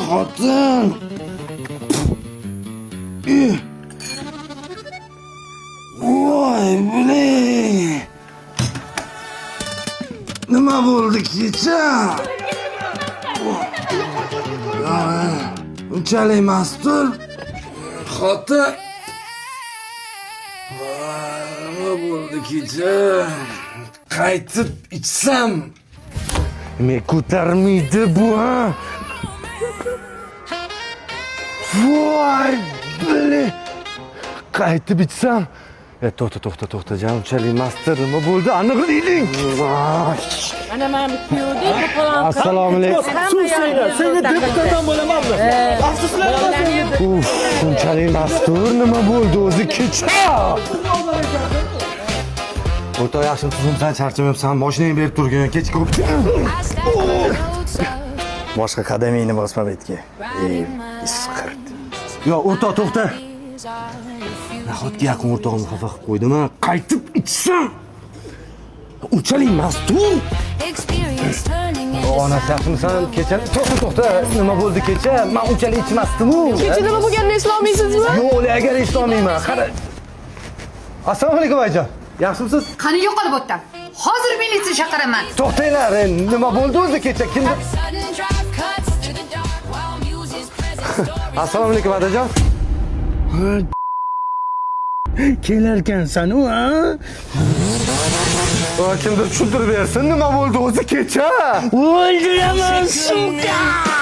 Xotin. Voy, блин. Nima bo'ldi kecha? Unchalik mastur. Xotin. Voy, nima bo'ldi kecha? Qaytib ichsam men ko'tarmaydi bu, ha? Voy, блин. Qaytib ichsam. E, to'xta, to'xta, to'xta, jan, unchalik mastir nima bo'ldi? Aniqlaylik. Mana mana bu kuyovda to'polon. Assalomu alaykum. Sus. Senga deputat ham bo'lamanmi? Afsuslanma senga. Uf, shunchalik mastur nima bo'ldi o'zi kecha? O'rtoq, yaxshimi, tuzumsan, charchamayapsan, mashinangni berib turgin, kechki bo'lib. Boshqa qadamingni bosma bu yerga. Ey, isqirt. Yo, o'rtoq, to'xta. Nahotki yaqin o'rtog'imni xafa qilib qo'ydim, a? Qaytib ichsam. Unchalik mastur. Onasi, yaxshimisan? Kecha, to'xta, to'xta, nima bo'ldi kecha? Men unchalik ichmasdim-u. Kecha nima bo'lganini eslolmaysizmi? Yo'q, agar eslolmayman. Qara. Assalomu alaykum, ayajon. Yaxshimisiz? Qani, yo'qol bu yerdan. Hozir militsiya chaqiraman. To'xtanglar, nima bo'ldi o'zi kecha? Kimdir? Assalomu alaykum, adajon. Kelarkansan u, ha? Kimdir tushuntirib bersin, nima bo'ldi o'zi kecha? O'ldiraman, сука!